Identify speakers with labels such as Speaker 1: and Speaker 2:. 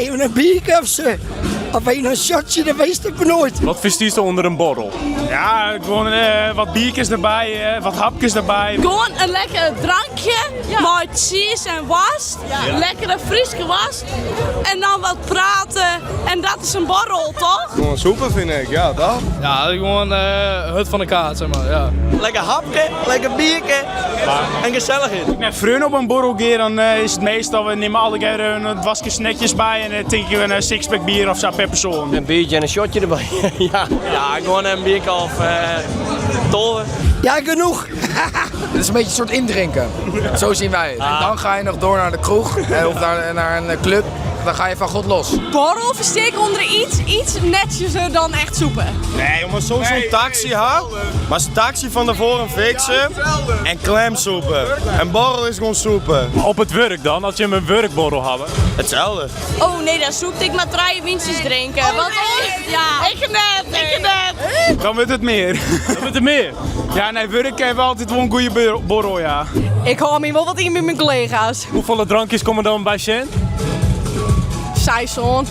Speaker 1: Even in bierke of sa. Of even in shotsje, dat witst it mar noait.
Speaker 2: Wat ferstiest ûnder in borrel?
Speaker 3: Ja, gewoan wat bierkes derby, wat hapkes derby.
Speaker 4: Gewoan in lekker drankje mei tsiis en woarst. Lekkere Fryske woarst. En dan wat prate. En dat is in borrel, toch?
Speaker 5: Gewoan sûpe fyn ik, ja toch?
Speaker 6: Ja, gewoan hurd fan de kaart, sis mar. Ja.
Speaker 7: Lekker hapke, lekker bierke en gesellichheid.
Speaker 3: Mei freonen op in borrel gean, dan is it meastal, we nimme allegear in doaske snackjes by en dan tink ik in sixpack bier of sa per persoan.
Speaker 7: In biertje en in shotje derby. Ja, ja, gewoan in bierke of 12.
Speaker 1: Ja, genoeg.
Speaker 8: Het is een beetje een soort indrinken. Zo zien wij het. En dan ga je nog door naar de kroeg of naar een club. Dan ga je van God los.
Speaker 4: Borrel ferstean ik ûnder iets netsjeser dan echt sûpe.
Speaker 5: Nee, maar soms zo'n taxi ha, mar zo'n taxi fan tefoaren fixe en klemsûpe. En borrel is gewoan sûpe.
Speaker 2: Op it wurk dan, as jim in wurkborrel hawwe?
Speaker 5: Itselde.
Speaker 4: Oh nee, dan soe ik mar trije wyntsjes drinke. Want ja, ik net, ik net.
Speaker 3: Dan wurdt it mear.
Speaker 2: Dan wurdt it mear.
Speaker 3: Ja, nei wurk hawwe we altyd wol in goede borrel, ja.
Speaker 4: Ik hâld my wol wat yn by myn kollega's.
Speaker 2: Hoefolle drankjes komme dan by sjen?
Speaker 4: Seis, sân.